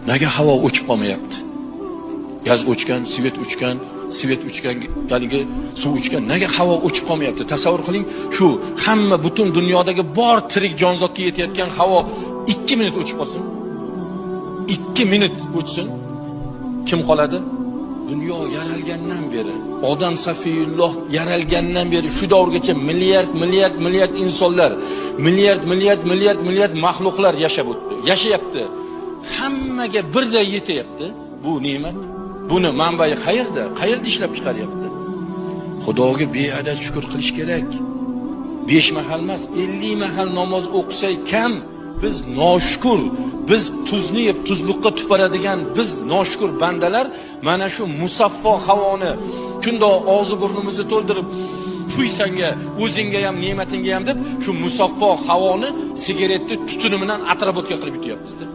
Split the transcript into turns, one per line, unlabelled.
Nega havo o'chib qolmayapti? Gaz o'chgan, svet o'chgan, svet o'chgan, haligi suv o'chgan. Nega havo o'chib qolmayapti? Tasavvur qiling, shu hamma butun dunyodagi bor tirik jonzotga yetayotgan havo 2 minut o'chib qolsin. 2 minut o'chsin. Kim qoladi? Dunyo yaralgandan beri, odam Safiyulloh yaralgandan beri shu davrgacha milliard, milliard, milliard insonlar, milliard, milliard, milliard, milliard maxluqlar yashab o'tdi, yashayapti. Hammaga birday yetyapti bu ne'mat. Buni manbai qayerda? Qayerda ishlab chiqaryapti? Xudoga beadad shukr qilish kerak. 5 mahal emas, 50 mahal namoz o'qisak kam. Biz noshukur, biz tuzni yeb tuzluqqa tuparadigan biz noshukur bandalar mana shu musaffo havoni shundoq og'zi burnimizni to'ldirib, "Fuy sanga, o'zingga ham, ne'matingga ham" deb shu musaffo havoni sigaretni tutuni bilan отработка qilib yutyapmiz.